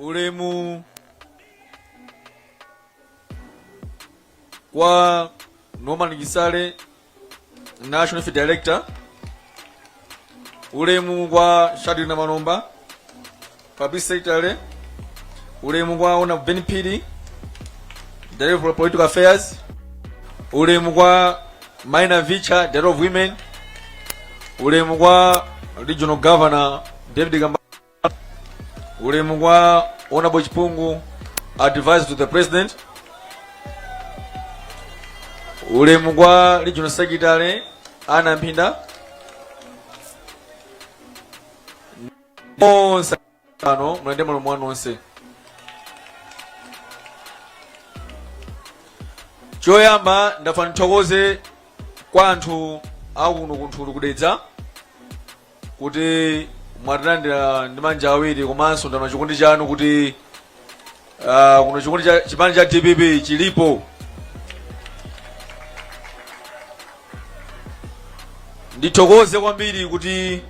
Ulemu kwa Norman Chisale, National Youth Director. Ulemu kwa Shadric Namalomba, Public Secretary. Ulemu kwa Honorable Ben Phiri, Director for Political Affairs. Ulemu kwa Mai Navicha, Director of Women. Ulemu kwa Regional Governor David Kambala. Ulemu kwa Honorable Chipungu, Advisor to the President. Ulemu kwa Regional Secretary Ana Mpinda. Onse pano mulandire malemu wanu onse. Choyamba ndafuna ndithokoze kwa anthu akuno ku Nthulu ku Dedza kuti mwatilandira ndi manja awiri, komanso ndaona chikondi chanu kuti kuno chikondi cha chipani cha DPP chilipo. Ndithokoze kwambiri kuti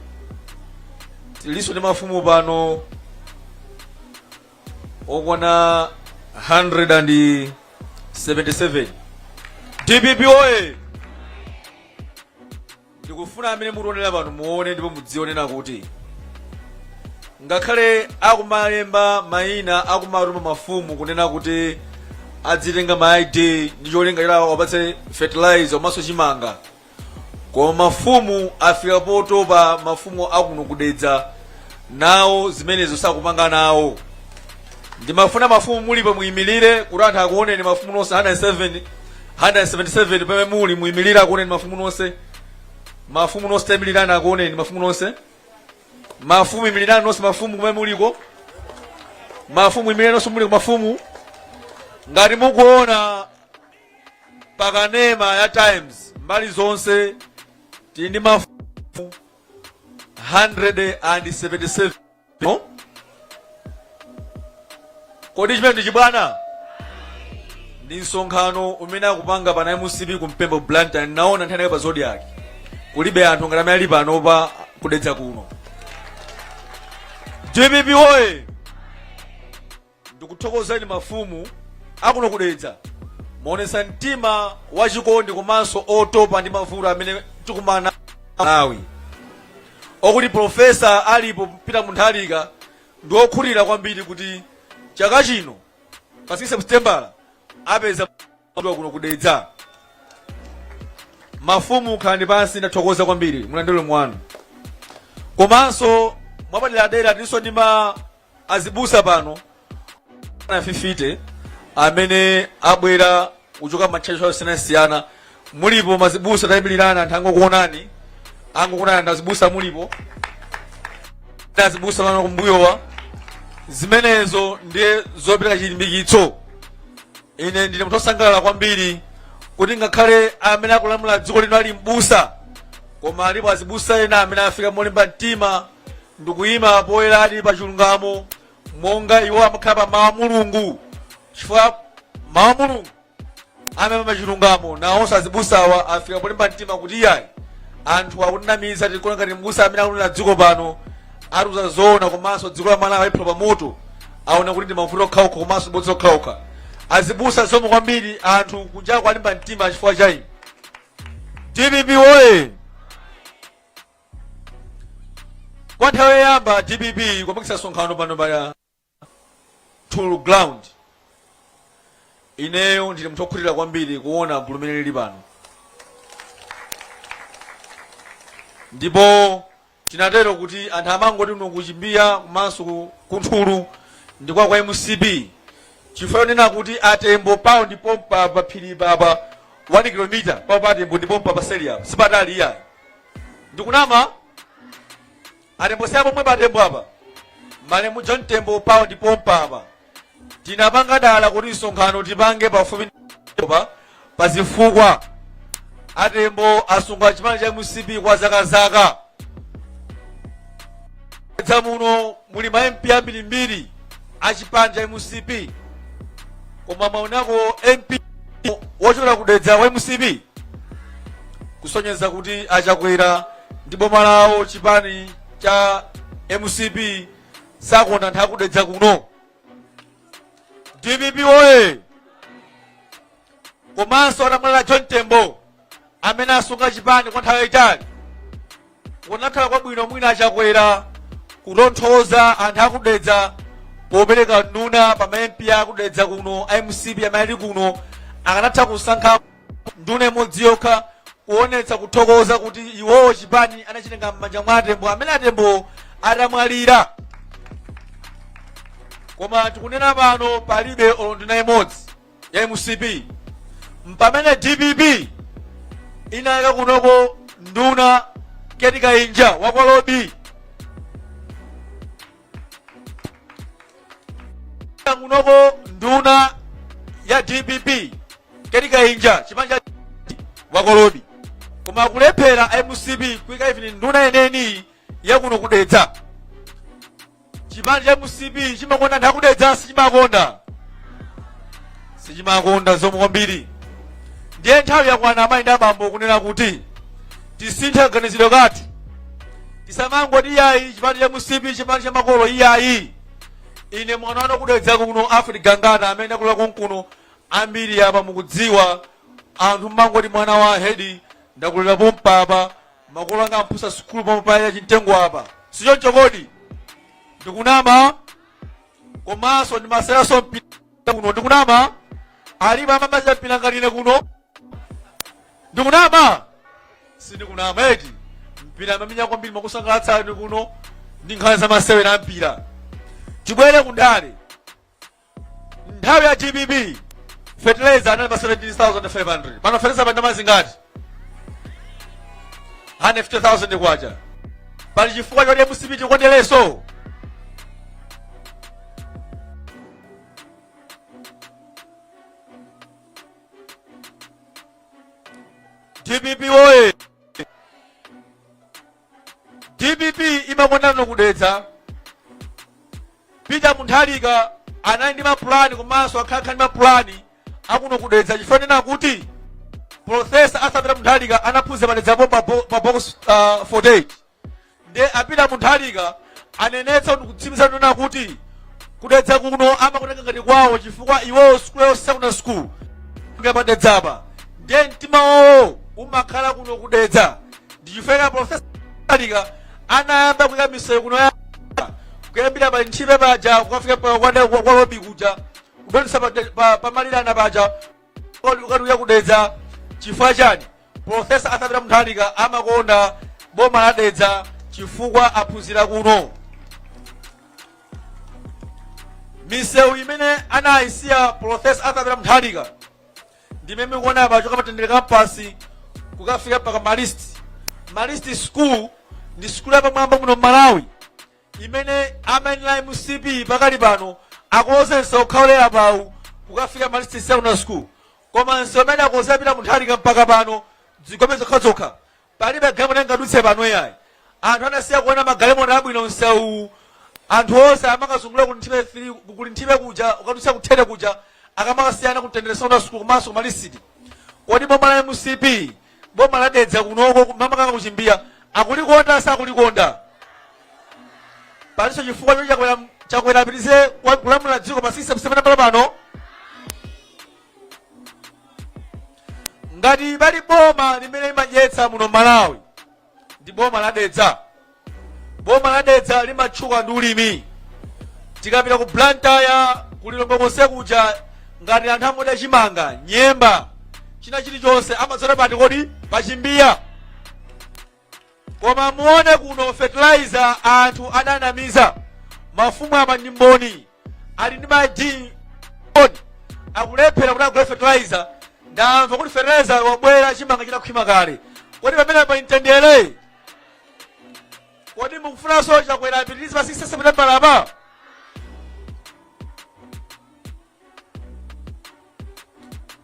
tilinso ndi mafumu pano okwana 177. DPP oye! Ndikufuna amene mukutionera pano muone ndipo mudzionera kuti ngakhale akumalemba mayina, akumatuma mafumu kunena kuti adzitenga ma ID ndi cholinga choti awapatse fertilizer komanso chimanga, koma mafumu afika potopa. Mafumu akuno ku Dedza nawo zimenezo sakupanga nawo. Ndimafuna mafumu mulipo muyimirire kuti anthu akuoneni. Mafumu nonse 107, 177 pamene muli, muyimirire akuoneni mafumu nonse. Mafumu nonse tayimirirani akuoneni mafumu nonse. Mafumu imirirani nonse, mafumu kumene muliko. Mafumu imirirani nonse muliko mafumu. Ngati mukuona pakanema ya Times, mbali zonse tili ndi mafumu 177. No? Kodi chimene ndi chibwana? Ndi msonkhano umene akupanga pana MCP ku Mpembo, Blantyre. Naona nthani pa Zodiak, kulibe anthu ngati amene ali panopa ku Dedza kuno. DPP oye! Ndikuthokozeni mafumu akuno ku Dedza, muonesa mtima wachikondi komanso otopa ndi mavuto amene tikumana Malawi, okuti Profesa alipo Peter Mutharika ndi okhutira kwambiri kuti chaka chino pa 6 September apeza kuno ku Dedza. Mafumu khalani pansi, ndathokoza kwambiri, mulandire ulemu wanu. Komanso mwapaderadera tilinso ndi ma azibusa pano na 50 amene abwera kuchoka matchalitchi osiyanasiyana. Mulipo mazibusa? Tayimirirani anthu angokuonani, angokuonani anthu. Azibusa mulipo? Azibusa pano kumbuyowa. Zimenezo ndiye zopereka chilimbikitso. Ine ndine munthu wosangalala kwambiri kuti ngakhale amene akulamula dziko lino ali mbusa, koma alipo azibusa ena amene afika molimba mtima ndikuyima poyeradi pa chilungamo, monga iwo amakhala pa mawu a Mulungu, chifukwa mawu a Mulungu amayima chilungamo. Nawonso azibusawa afika polimba mtima kuti iyayi, anthu akutinamiza, tikuona ngati mbusa amene akulira dziko pano atiuza zoona, komanso dziko la Malawi aliphula pa moto, aona kuti ndi mavuto okhaokha komanso bodza okhaokha. Azibusa, zikomo kwambiri. Anthu kunjako alimba mtima chifukwa cha inu. DPP woye! Kwa nthawi yoyamba DPP kupangitsa msonkhano pano pa Nthulu ground. Ineyo ndili munthu wokhutira kwambiri kuona gulu limene lili pano, ndipo tinatero kuti anthu amangoti kuno ku Chimbiya komanso ku Nthulu ndi kwa MCP, chifukwa chonena kuti atembo pawo ndi pompa pa phiri papa, 1 km pawo pa atembo ndi pompa pa seli apa, sipatali iyayi. Ndikunama? Atembo si pomwe pa atembo apa, malemu John Tembo pawo ndi pompa apa. Tinapanga dala kuti msonkhano tipange pafupi pa pazifukwa atembo asunga chipani cha MCP kwa zaka zaka. Dedza muno muli ma MP ambirimbiri a chipani cha MCP, koma mwaonako MP wochokera ku Dedza wa MCP? Kusonyeza kuti achakwera ndi boma lawo, chipani cha MCP, sakonda anthu aku Dedza kuno. DPP woye! Komanso atamwalira John Tembo amene asunga chipani kwa nthawi yayitali, kunakhala kwabwino mwina aChakwera kutonthoza anthu akudedza popereka nduna pa ma MP akudedza kuno a MCP amene ali kuno. Akanatha kusankha nduna imodzi yokha kuonetsa kuthokoza kuti iwowo chipani anachitenga m'manja mwa aTembo amene aTembo atamwalira. Koma tikunena pano palibe olo nduna imodzi ya MCP, mpamene DPP inayika kunoko nduna Ken Kainja wakwalobi kunoko, nduna ya DPP Ken Kainja chipani cha wakwalobi, koma kulephera MCP kuyika even nduna yeneni yakuno kudedza. Chipani cha MCP chimakonda anthu akudedza? Sichimakonda, sichimakonda zomwe kwambiri. Ndiye nthawi yakwana, amayi ndi abambo, kunena kuti tisinthe kaganizidwe kathu. Tisamangoti iyayi, chipani cha MCP, chipani cha makolo, iyayi. Ine mwana wanu kudedza kuno, Alfred Gangata, amene ndakulira konkuno, ambiri apa mukudziwa, anthu mmangoti mwana wa hedi. Ndakulira pompapa, makolo anga amphunzitsa sukulu pomwe chimtengo apa, sichoncho kodi? Ndikunama? Komanso ndimaseranso mpira kuno, ndikunama? Alipo amamaza mpira ngati ine kuno? Ndikunama? Sindikunama eti? Mpira amamenya kwambiri, makusangalatsani kuno ndi nkhani za masewera a mpira. Tibwere kundale. Nthawi ya DPP fertilizer anali pa 17,500. Pano fertilizer pa ndalama zingati? 150,000 kwacha. Pali chifukwa choti MCP tikondereso? DPP woye! DPP imakondano kudedza. Peter Mutharika anali ndi mapulani komanso akhala ndi mapulani akuno kudedza, chifukwa nena kuti Professor Arthur Peter Mutharika anaphunzira padedzapo pa Box 48. Ndiye a Peter Mutharika anenetsa kuti kutsimikiza nena kuti kudedza kuno amakutenga ngati kwawo, chifukwa iwowo sukulu yawo secondary school ngapadedzapa. Ndiye mtima wawo umakhala kuno kudedza. Ndichifukwa Professor Mutharika anayamba kuyika misewu kuno ya kuyambira pa Ntchipe paja kukafika pa kwa Lobi kuja, kudonesa pamalirana paja ukati kudedza. Chifukwa chani? Professor Arthur Peter Mutharika amakonda boma la Dedza chifukwa aphunzira kuno. Misewu imene anayisiya Professor Arthur Peter Mutharika ndimene mukuona apa, choka patendere campus kukafika mpaka Marist. Marist School ndi sukulu yapamwamba muno Malawi imene amayenera MCP pakali pano akonze msewu okhalera pawu kukafika Marist Secondary School. Koma msewu amene akonze Peter Mutharika mpaka pano zigome zokhazokha, palibe galimoto ingadutse pano yayi. Anthu anasiya kuona magalimoto abwino msewu. Anthu onse amakazungulira ku Nthipe 3, kuli Nthipe kuja, ukadutsa kuthete kuja, akamakasiyana ku Mtendere Secondary School komanso ku Marist. Kodi boma la MCP, boma la Dedza kunoko mamakaka kuchimbiya, akulikonda, sakulikonda? Palinso chifukwa choti Chakwera apitirize kulamulira dziko pa 6 September pano? Ngati pali boma limene limadyetsa muno Malawi ndi boma la Dedza. Boma la Dedza limatchuka ndi ulimi. Tikapita ku Blantyre, ku Lilongwe konse kuja, ngati anthu amadya chimanga, nyemba, china chilichonse amadzala pati kodi? Pachimbiya. Koma muone kuno fertilizer, anthu adanamiza mafumu apa ndi mboni, ali ndi ma ID, akulephera kuti agule fertilizer. Ndamva kuti fertilizer wabwera chimanga chitakhwima kale. Kodi pamene pali mtendere? Kodi mukufunanso Chakwera apitirize pa 6 September apa?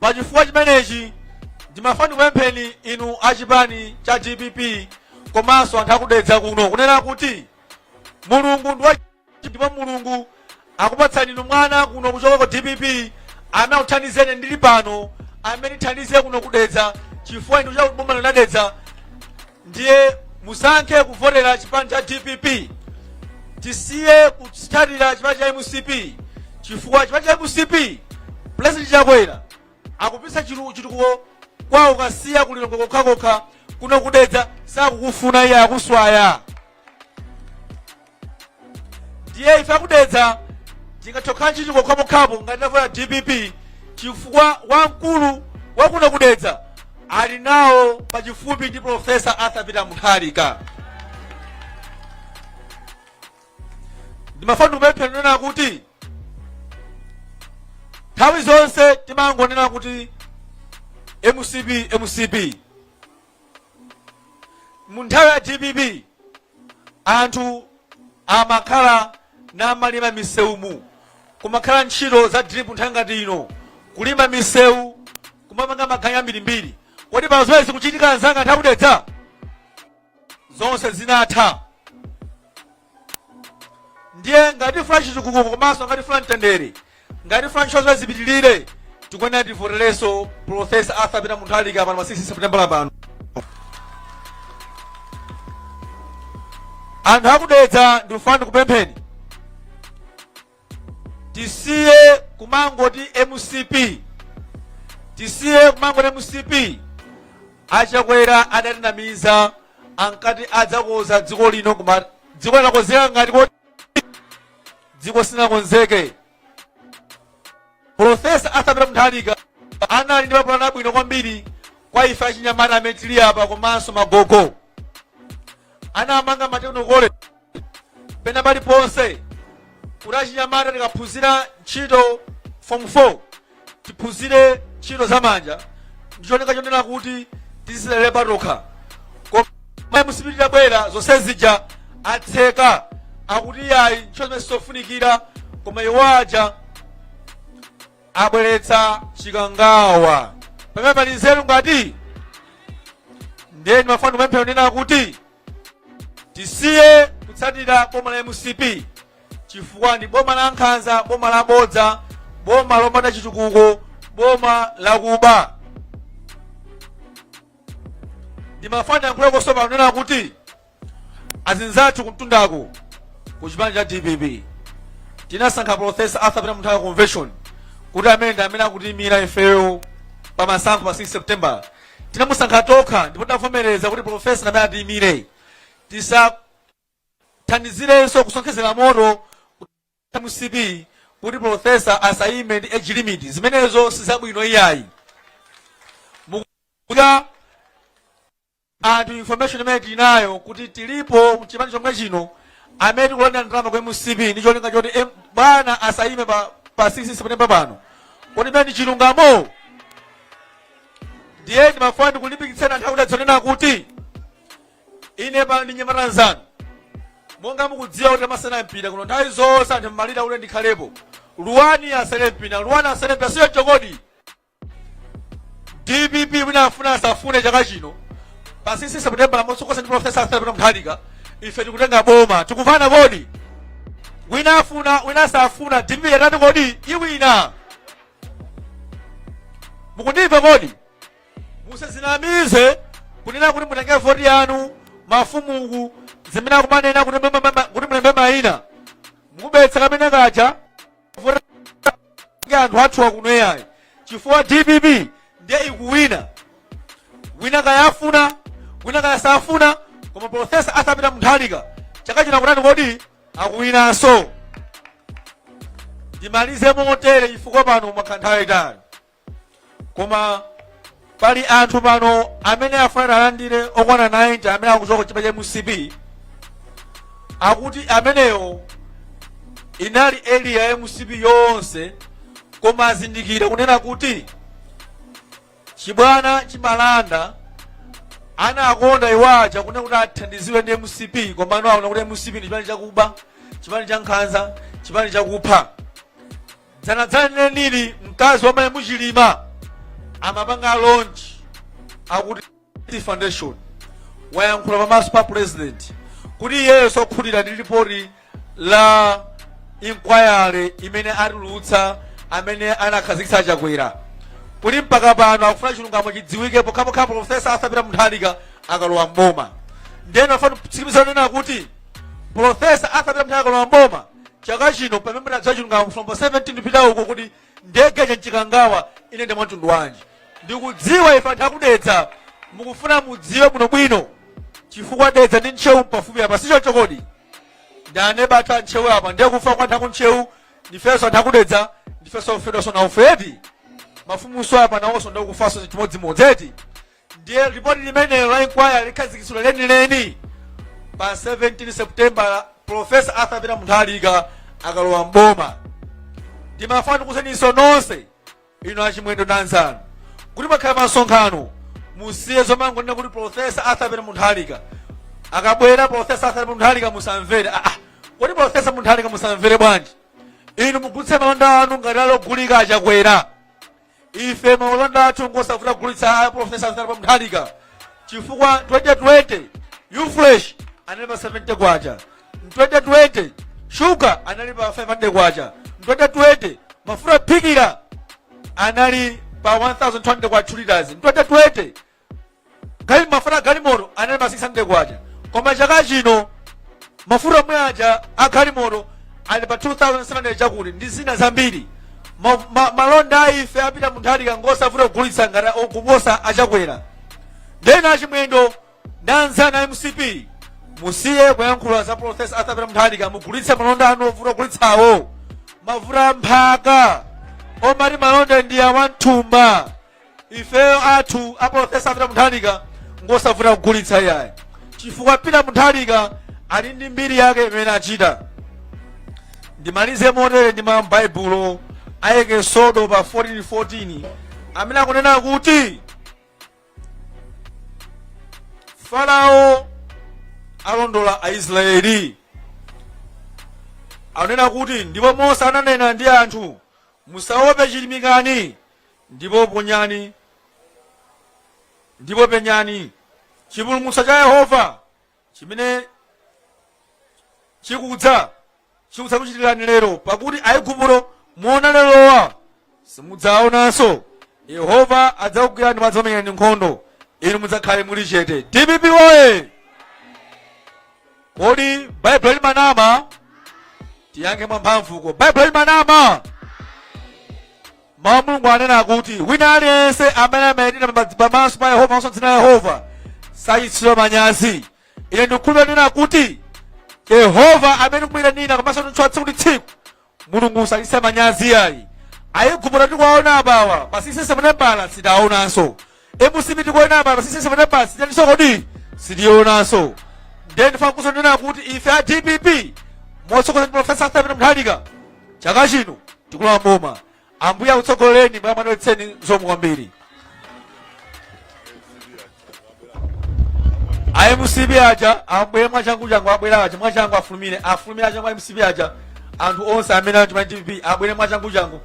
Pachifukwa chimenechi ndimafuna ndikupempheni inu achipani cha DPP komanso anthu akudedza kuno kunena kuti Mulungu ndi wa ndipo Mulungu akupatsani inu mwana kuno kuchoka ku DPP amene akuthandizeni ndili pano, amene thandize kuno kudedza, chifukwa inu cha boma la Dedza. Ndiye musankhe kuvotera chipani cha DPP, tisiye kutsatira chipani cha MCP, chifukwa chipani cha MCP President Chakwera akupitsa chitukuko kwawo Kasiya, ku Lilongwe kokhakokha. Kuno ku Dedza sakukufuna iye, akuswaya. Ndiye ife aku Dedza tingathe chitukuko pokhapokhapo ngati tavota DPP, chifukwa wamkulu wakuno ku Dedza ali nawo pachifupi ndi Professor Arthur Peter Mutharika. Ndimafuna ndikupemphe kunena kuti nthawi zonse timangonena kuti MCP, MCP. Mu nthawi ya DPP anthu amakhala namalima misewumu, kumakhala ntchito za drip nthawi ngati ino, kulima misewu, kumapanga maganyu ambirimbiri. Kodi pano zimene zikuchitika, anzanga anthu aku Dedza? Zonse zinatha. Ndiye ngati tifuna chitukuko komanso ngati tifuna mtendere, ngati tifuna ntchito zimene zipitirire, tikuyenera tivoterenso Professor Arthur Peter Mutharika pano pa 6 September pano. Anthu aku Dedza, ndikufuna ndikupempheni, tisiye kumangoti MCP, tisiye kumangoti MCP. Achakwera adatinamiza, ankati adzakonza dziko lino, koma dziko linakonzeka ngati kodi? Dziko sinakonzeke. Professor Arthur Peter Mutharika anali ndi mapulani abwino kwambiri kwa ife achinyamata amene tili apa komanso magogo. Anamanga ma technical college pena paliponse kuti achinyamata tikaphunzira ntchito form 4, tiphunzire ntchito zamanja ndicholinga chonena kuti tizidalire patokha. Koma MCP itabwera, zonse zija atseka, akuti yayi, ntchito zimene sizofunikira. Koma iwo aja abweretsa Chikangawa pamene pali nzeru ngati. Ndiye ndimafuna ndikupemphe kunena kuti tisiye kutsatira boma la MCP, chifukwa ndi boma la nkhanza, boma la bodza, boma lopanda chitukuko, boma lakuba. Ndimafuna ndiyankhulekonso pano kunena kuti azinzathu kumtundako ku chipani cha DPP, tinasankha Professor Arthur Peter Mutharika convention kuti amene ndi amene akutiyimira ifeyo pa masankho pa 6 September. Tinamusankha tokha ndipo tinavomereza kuti professor amene atiyimire. Tisathandizirenso kusonkhezera moto MCP kuti professor asayime ndi age limit. Zimenezo sizabwino iyayi. Mukuya anthu, information imene tinayo kuti tilipo mchipani chomwe chino amene tikulandira ndalama ku MCP ndi cholinga choti bwana asayime pa 6 September pano. Kodi imene ndi chilungamo? Ndiye ndimafuna ndikulimbikitseni anthu akuti adzonena kuti ine pano ndi nyamata nzanu. Monga mukudziwa kuti amasewera mpira kuno, nthawi zonse anthu mmalira kuti ndikhalepo, Luwani asewere mpira, Luwani asewere mpira, siyo chokodi? DPP, wina afuna asafune, chaka chino pa 6 September motsogoza ndi Professor Arthur Peter Mutharika, ife tikutenga boma. Tikumvana kodi? Wina afuna, wina asafuna, DPP yatani kodi? Iwina. Mukundimva kodi? Musazinamize kunena kuti mutenge voti yanu mafumuku zimene akumanena kuti mulembe mayina, mukubetsa kamene kaja voti anthu athu akuno yayi, chifukwa DPP ndiye ikuwina, wina kaya afuna, wina kaya safuna, koma Professor Arthur Peter Mutharika chaka chino akutani kodi? Akuwinanso. Ndimalize motere, chifukwa pano mwakhala nthawi yayitali, koma pali anthu pano amene afuna alandire okwana 90 amene akuchoka kuchipa cha MCP. Akuti ameneyo inali area ya MCP yonse, koma azindikira kunena kuti chibwana chimalanda. Anakonda iwaja kunena kuti athandizidwe ndi MCP, koma ano aona kuti MCP ndi chipani chakuba, chipani cha nkhanza, chipani chakupha. Dzanadzana nili mkazi wa malemu Chilima amapanga launch akuti foundation, wayankhula pamaso pa president kuti iyeyo sokhutira ndi ripoti la inquiry imene atulutsa amene anakhazikitsa Chakwera, kuti mpaka pano akufuna chilungamo chidziwike pokhapokha Professor Arthur Peter Mutharika akalowa mboma. Ndeno afuna kutsimikizira nena kuti Professor Arthur Peter Mutharika akalowa mboma chaka chino, pamene mudzadziwa chilungamo from 17 kupita uko, kuti Ndege ija mchikangawa inayenda mwamtundu wanji? Ndikudziwa ife anthu akudedza mukufuna mudziwe bwinobwino chifukwa Dedza ndi Ntcheu pafupi apa, sichoncho kodi? Ndi aneba athu a Ntcheu apa, ndiye kufa kwa anthu aku Ntcheu ndifenso anthu akudedza, ndifenso ofedwanso nawofe eti. Mafumunso apa nawonso ndikufanso chimodzimodzi eti. Ndiye ripoti limenelo la inquiry likhazikitsidwa lenileni pa 17 September, Professor Arthur Peter Mutharika akalowa mboma. Ndimafuna ndikuuzeninso nonse inu achimwendo ndi anzanu kuti pakhala masonkhano, musiye zomangonena kuti Professor Arthur Peter Mutharika akabwera, Professor Arthur Peter Mutharika musamvere. Ah, ah. Kodi Professor Mutharika musamvere bwanji? Inu mugulitse malonda anu ngati alogulika achakwera. Ife malonda athu ngosavuta kugulitsa Professor Arthur Peter Mutharika, chifukwa 2020 ufresh anali pa 70 kwacha, 2020 shuga anali pa 500 kwacha, 2020 mafuta ophikira anali pa 1200 kwacha 2 liters, 2020 gali mafuta galimoto anali pa 600 kwacha, koma chaka chino mafuta omwe aja a galimoto ali pa 2700 chakuti ndi zina zambiri. Malonda a ife a Peter Mutharika ngosavuta kugulitsa ngati kuposa achakwera. Ndena achimwendo ndi anzanu a MCP, musiye kuyankhula za Professor Arthur Peter Mutharika, mugulitse malonda anu ovuta kugulitsawo, mavuta mphaka omati malonda ndi awamthumba. Ifeyo athu a Professor Peter Mutharika ngosavuta kugulitsa iyayi, chifukwa Peter Mutharika ali ndi mbiri yake imene achita. Ndimalize motere ndi mawu m'Baibulo a Ekisodo pa 14:14 amene akunena kuti Farao alondola Aisraeli. Akunena kuti, ndipo Mose ananena ndi anthu, musaope, chilimikani ndipo ponyani ndipo penyani chipulumutso cha Yehova chimene chikudza kuchitirani lero, pakuti Aigupto muona lerowa simudzaonanso. Yehova adzakugwirani ndipo adzamenyani nkhondo, inu mudzakhale muli chete. DPP woye! Kodi Baibulo limanama? Tiyankhe mwamphamvuko, Baibulo limanama? Mawu a Mulungu anena kuti wina aliyense amene amayitanira pamaso pa Yehova pamaso dzina la Yehova sachititsidwa manyazi. Ine ndikukhulupirira nena kuti Yehova amene kumuyitanira komanso kutchula tsiku ndi tsiku, Mulungu sachititsa manyazi ayi. Aigupto tikuwaona apawa pa 16 September sitaonanso. MCP tikuona apa pa 16 September sitaninso, kodi sitionanso? Ndiye ndifuna kuzonena kuti ife a DPP motsogoza ndi Professor Arthur Peter Mutharika chaka chino tikulowa mboma. Ambuye akutsogolereni, Ambuye akudalitseni zikomo kwambiri. A MCP aja abwere mwachangu changu, abwera aja mwachangu, afulumire, afulumire achangu a MCP aja. Anthu onse amene ali ma DPP abwere mwachangu changu.